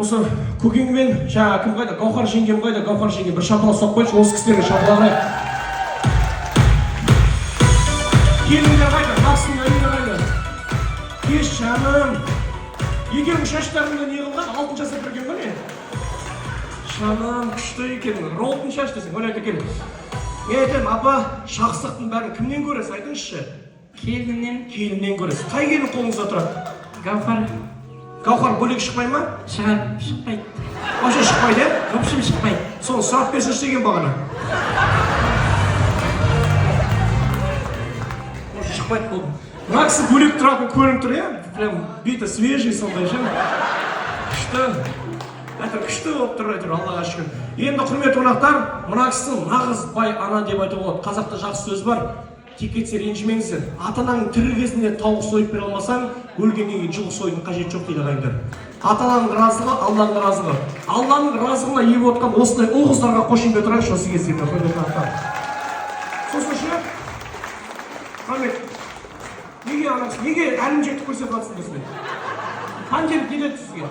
Осы көкеңмен жаңа кім қайда, Гауһар жеңгем қайда, Гауһар жеңгем бір шапалақ соғып қойшы, осы кісілерге шапалақ ұрайық. Келіндер қайда, мына кісінің әйелі қайда? Кеш жаным. Екеуінің шаштарында не қылған, алтын жасап берген ба не? Жаным, күшті екен, роллтон шаш десең, ойлайды екен. Мен айтамын, апа, жақсылықтың бәрін кімнен көресіз, айтыңызшы? Келіннен. Келіннен көресіз. Қай келін қолыңызда тұрады? Гауһар. Гауһар бөлек шықпай ма? Шығар, шықпайды. Вообще шықпайды, иә? В общем, шықпайды. Соны сұрап берсінші деген бағана. Вообще шықпайды бұл. Мына кісі бөлек тұратын көрініп тұр, иә? Прям беті свежий сондай ше. Күшті. Әйтеуір күшті болып тұр, әйтеуір Аллаға шүкір. Енді құрметті қонақтар, мына кісі нағыз бай ана деп айтуға болады. Қазақта жақсы сөз бар. Тек кетсе ренжімеңіздер. Ата-анаң тірі кезінде тауық сойып бере алмасаң, өлгеннен кейін жылқы сойудың қажеті жоқ дейді ағайындар. Ата-ананың разылығы, Алланың разылығы. Алланың разылығына ие болып отқан осындай ұл қыздарға қошемет тұрайықшы осы кезде, құрметті қонақтар. Сосын ше, Хамит, неге ана кісі, неге әлімжеттік көрсетіп жатсың осындай? Понедельник не деді сізге?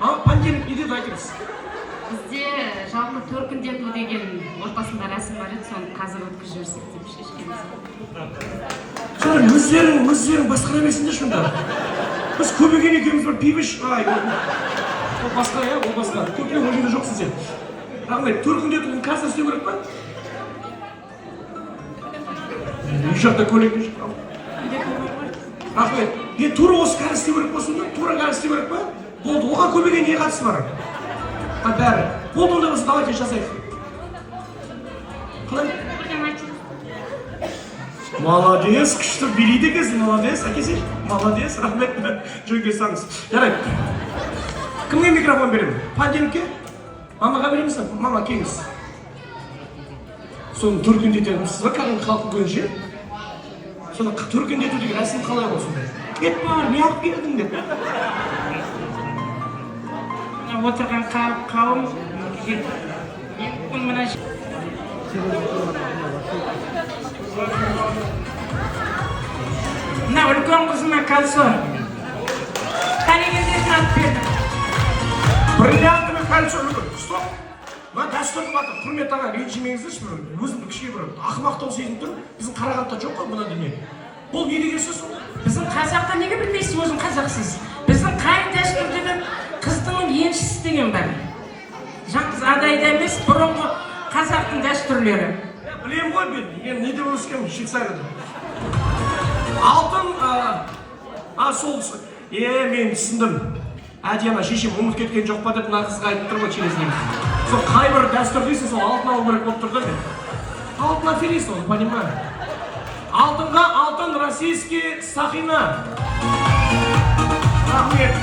А, понедельник не деді айтыңыз? Бізде жалпы төркіндету деген ортасында рәсім бар еді, соны қазір өткізіп жіберсек деп шешкенбіз. Сонда өздерің басқара берсеңдерші онда. Біз Көбеген екеуміз бір пиво ішіп, ай, ол басқа, иә, ол басқа. Көбеген ол жерде жоқсың сен. Рахмет, төркіндетуін қазір істеу керек па? Үй жақта көйлек жоқ. Рахмет. Енді тура осы қазір істеу керек болсын ба? Тура қазір істеу керек па? Болды, оған Көбеген не қатысы бар? А, бәрі. Болды, онда болса давайте жасайық. Қалай? Молодец, күшті билейді екенсің, молодец, әкесеш. Молодец, рахмет. Жөнге салыңыз. Жарайды. Кімге микрофон беремін? Понедельникке? Мамаға береміз бе? Мама, келіңіз. Соны төркіндетеміз ба, кәдімгі халықтың көзінше? Сонда төркіндету деген рәсім қалай ол сонда? Кет бар, не алып келдің деп. Мына отырған қауым, мен бүгін мына мына үлкен қызыма кольцо. Тәлегендерін алып бердім. Бриллиантовый кольцо үлгі. Стоп. Мына дәстүрдің аты, құрметті аға, ренжімеңіздерші, бір өзімді кішкене бір ақымақтау сезініп тұрмын. Біздің Қарағандыда жоқ қой мына дүние. Бұл не деген сөз ол? Біздің қазақта неге білмейсіз, өзің қазақсыз? Біздің қай дәстүрде де қыздың еншісі деген бар. Жалғыз Адайда емес, бұрынғы қазақтың дәстүрлері. Білемін ғой мен, мен не деп өскенмін, Швейцарияда. Алтын, а, сол, мен түсіндім. Әдейі ана шешем ұмытып кеткен жоқ па деп мына қызға айтып тұр ғой через нені. Сол қай бір дәстүр дейсің, сол алтын алу керек болып тұр да мен. Алтын аферист ол, понимаю. Алтынға алтын российский сақина. Рахмет.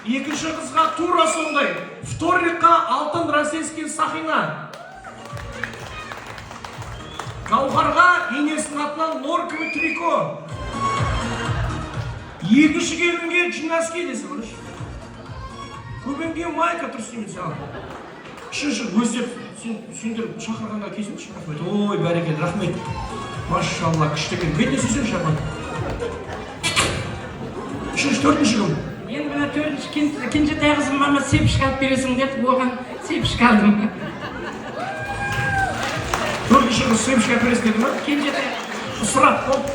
Екінші қызға тура сондай. Вторникқа алтын российский сақина. Гауһарға енесінің атынан норковый трико. Екінші келінге джинаске десе, көрші. Көбенге майка тұрсын емес, ал. Үшінші өздеп сендер шақырғанда келсеңші, рахмет. Ой, бәрекелді, рахмет. Машалла, күшті екен. Бетіне сүйсеңші, апа. Үшінші, төртінші кім? Енді мына төртінші кенжетай қызым мама сепішке алып бересің деді, оған сепішке алдым. Төртінші қыз сепішке алып бересің деді ма? Кенжетай. Ысырап болды.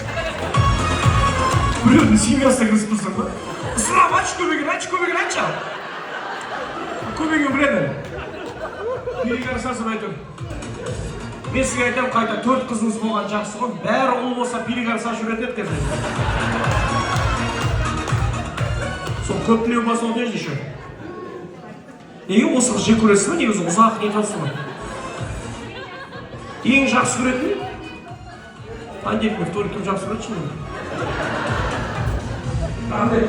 Біреудің семьясына кіргізіп тұрсың ба? Ысырап, айтшы Көбеген, айтшы Көбеген, айтшы ал. Көбеген біледі. Перегар сасып айтып. Мен сізге айтамын, қайта төрт қызыңыз болған жақсы ғой. Бәрі ұл болса перегар сасып жүретін еді қазір. Сол көп тілеу болса ол не еще? Неге осы қыз жек көресіз ба? Негізі ұзақ не тасыз ғой. Ең жақсы көретін? Понедельник пен вторник кім жақсы көреді шынымен? Рахмет.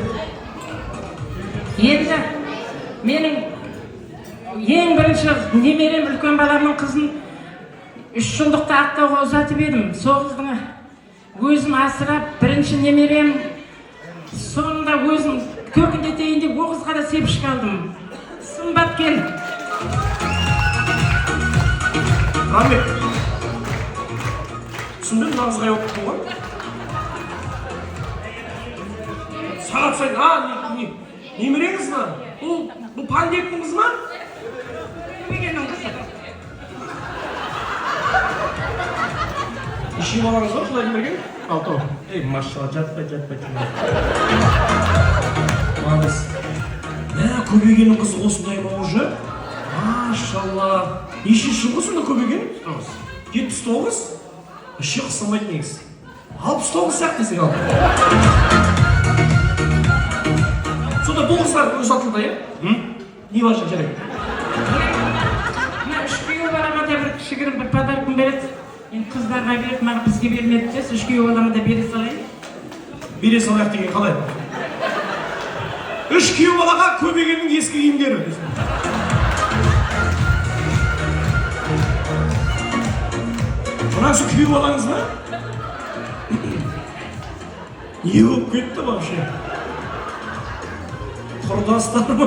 Енді менің ең бірінші немерем үлкен баламның қызын 3 жылдықта Ақтауға ұзатып едім. Сол қызды өзім асырап, бірінші немерем, соны да өзім төркіндетейін деп ол қызға да сепішке алдым. Сымбат кел. Рахмет. Түсіндім, мына қызға оқып ғой. Сағат сайын, а, не, не. Немереңіз ба? Бұл Пандектің қызы ма? Көбегеннің қызы. Неше балаңыз бар, Құдайдың берген? Алтау. Ей, машалла, жатпай, жатпай. Молодец. Мә, Көбегеннің қызы осындай ма уже? Машалла. Нешінші жыл ғой сонда Көбеген? 79. Вообще ұқсамайды негізі. 69 сияқты десең ал. Сонда бұл қыздар ұзатылды, иә? Не важно, жарайды. Мына үш күйеу балама да бір кішігірім бір подаркын береді. Енді қыздарға береді, маған бізге бермеді де, үш күйеу балама да бере салайын. Бере салайық деген қалай? Үш күйеу балаға Көбегеннің ескі киімдері. Мына кісі күйеу балаңыз ба? Не болып кетті вообще? Құрдастар ма?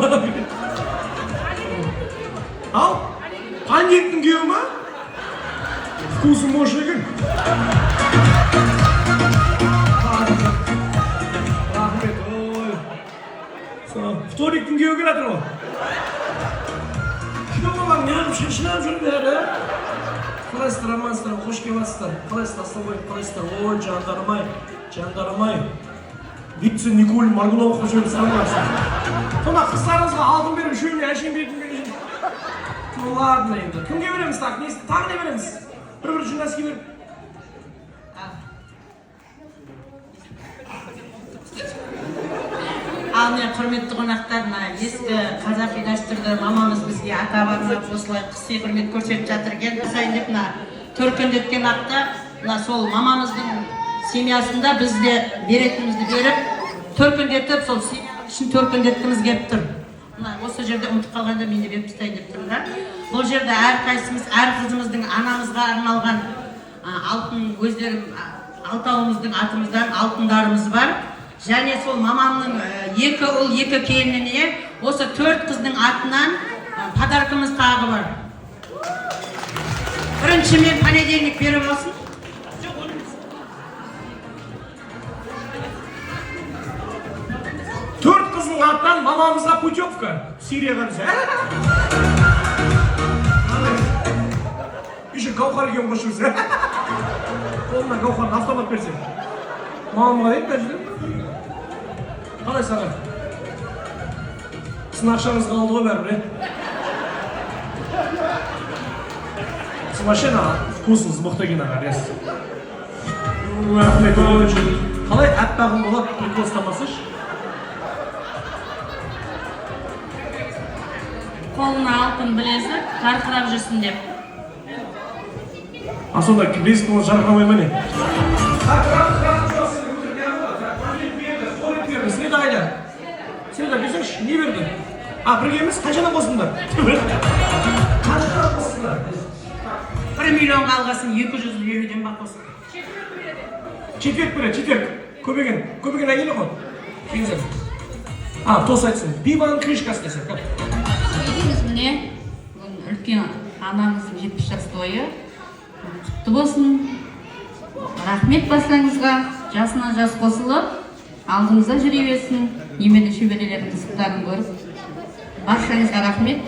Ал, Пандектің күйеуі ма? Вкусы мощный екен. Рахмет, ой. Вторниктің күйеуі келе жатыр ғой. Күйеу балаң неғып шашынап жүр бәрі? Қалайсыздар, амансыздар, қош келіпсіздер. Қалайсыздар, ассалаумағалейкум, қалайсыздар? Ой, жандарым ай, жандарым ай. Вице Николь Маргулова қойып жіберіп тастаған. Сонда қыздарыңызға алтын беріп, үшеуіне әшейін беретін беріп. Ну ладно енді. Кімге береміз так? Не, тағы не береміз? Бір-бір журналистке беріп. Ал міне, құрметті қонақтар, мына ескі қазақи дәстүрді мамамыз бізге атап арнап осылай сый құрмет көрсетіп жатыр екен. Сайын деп мына төркіндеткен атта мына сол мамамыздың семьясында біз де беретінімізді беріп, төркіндетіп, сол семья үшін төркіндеткіміз келіп тұр. Мына осы жерде ұмытып қалғанда мен де беріп тастайын деп тұрмын да. Бұл жерде әрқайсымыз, әр қызымыздың анамызға арналған, алтын өздерім, алтауымыздың атымыздан алтындарымыз бар. Және сол мамамның, екі ұл, екі келініне осы төрт қыздың атынан, подаркымыз тағы бар. Бірінші мен понедельник беріп алсын. Төрт қыздың атынан мамамызға путевка Сирияға десе. Еще Гаухар екеуін қосып жіберсе. Қолына Гаухардың автомат берсе. Мамамға дейді, бәрі жерде. Қалай саған? Сіздің ақшаңыз қалды ғой бәрібір, е? Сіз вообще вкусыңыз мықты екен аға, рес. Рахмет, очень. Қалай аппағым болады, прикол ұстамасайшы? Қолына алтын білезік, жарқырап жүрсін деп. А сонда білезік болса жарқырамай ма не? Среда қайда? Среда, берсеңші, не берді? А, бірге емес, қаншадан қостыңдар? Қаншадан қостыңдар? 1 миллионға алғасын 250-ден ба қостық. Четверг береді, четверг. Көбеген, Көбеген әйелі ғой. Келіңіздер. А, тост айтсын. Пиваның крышкасы десе. Дейміз міне, бүгін үлкен анамыздың 70 жас тойы. Құтты болсын. Рахмет баршаңызға. Жасына жас қосылып, алдымызда жүре берсін. Немере шөберелердің қызықтарын көріп. Баршаңызға рахмет.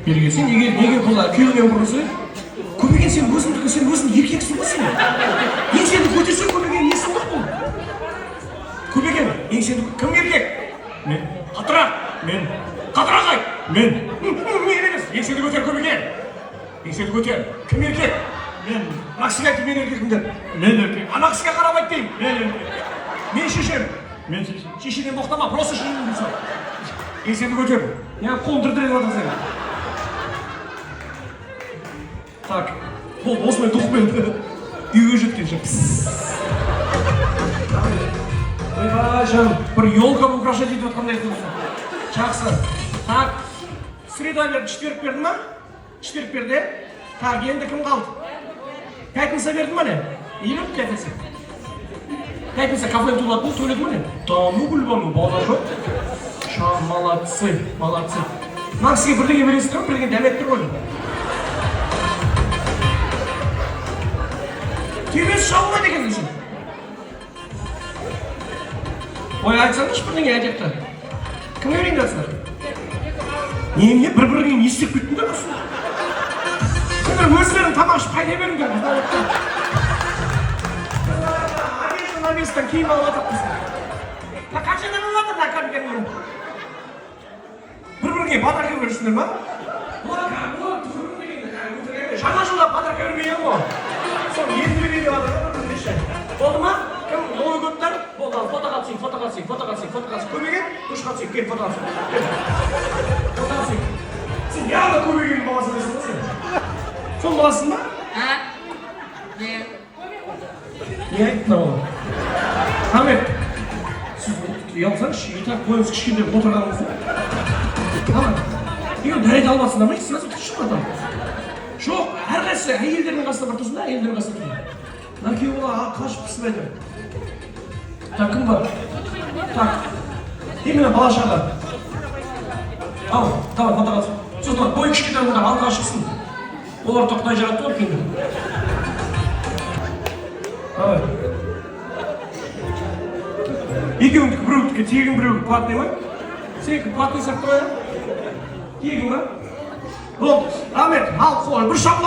Берге сен неге бұл күйеуіңнен бұрын сөйле? Көбеген сен өзіңдікі, сен өзің еркексің ғой сен. Еңсеңді көтерсең Көбеген несің ғой бұл? Көбеген, еңсеңді кім еркек? Мен. Қатырақ. Мен. Қатырақ айт. Мен. Мен емес. Еңсеңді көтер Көбеген. Еңсеңді көтер. Кім еркек? Мен. Мына кісіге айт, мен еркекпін деп. Мен еркек. Ана кісіге қарап айт деймін. Мен еркек. Мен шешем. Мен шешем. Шешеден боқтама, просто шешем дейсің. Еңсеңді көтер. Неғып қолын дір-дір етіп жатырсың сен? Так, болды, осындай духпен үйге жеткенше. Ойбай, жаным, бір елка украшать етіп жатқандай тұрсың. Жақсы. Так, среда берді, четверг берді ма? Четверг берді, е? Так, енді кім қалды? Пятница берді ма не? Не берді пятница? Пятница кафені тулады, бұл төледі ма не? Да ну, Гүлбану, базар жоқ. Ша, молодцы, молодцы. Мына кісіге бірдеңе бересіздер ме? Бірдеңе дәметіп тұр ғой. Төбесі шабылмайды екен десең. Ой, айтсаңдаршы бірдеңе әдепті. Кімге берейін жатсыңдар? Немене, бір біріңе не істеп кеттіңдер құрсын? Сендер өздерің тамақ ішіп қайда беріңдер? Одежда на место киім алып жатырмыз. Мына қаншадан алып жатыр мына кәдімгі? Бір біріңе подарка беріп ма? Бұлар бұлар түгін деген өтірік, жаңа жылда подарка бермеген ғой. Сол енді берейін деп жатыр ғой бір біріне ше. Болды ма? Кім Новый годтар? Болды, ал фотоға түсейік, фотоға түсейік, фотоға түсейік, фотоға түсейік. Көбеген, душқа түсейік, кел, фотоға түсейік. Кел. Фотоға түсейік. Сен явно Көбегеннің баласы емессің ғой сен. Сол баласың ба? А? Не? Не айтты мынау? Рахмет. Сіз ұялсаңызшы, и так бойыңыз кішкентай, отырғаныңыз ғой. Давай. Егер дәрет алып жатсыңдар ма? Сразу тұршы там. Жоқ, әрқайсысы әйелдердің қасында бір тұрсын да, әйелдердің қасында тұрсын. Мына күйеу бала қашып пысып әйтеуір. Так, кім бар? Так, именно бала шаға. Ал, давай, фотоға түс. Сосын мына бойы кішкентай балдар алдыға шықсын. Олар да құдай жаратты ғой енді. Давай. Екеуіңдікі, біреудікі тегін, біреуі платный ма? Сенікі платный сияқты ғой, иә? Тегін ба? Болды, рахмет. Ал, қой, бір шапалақ.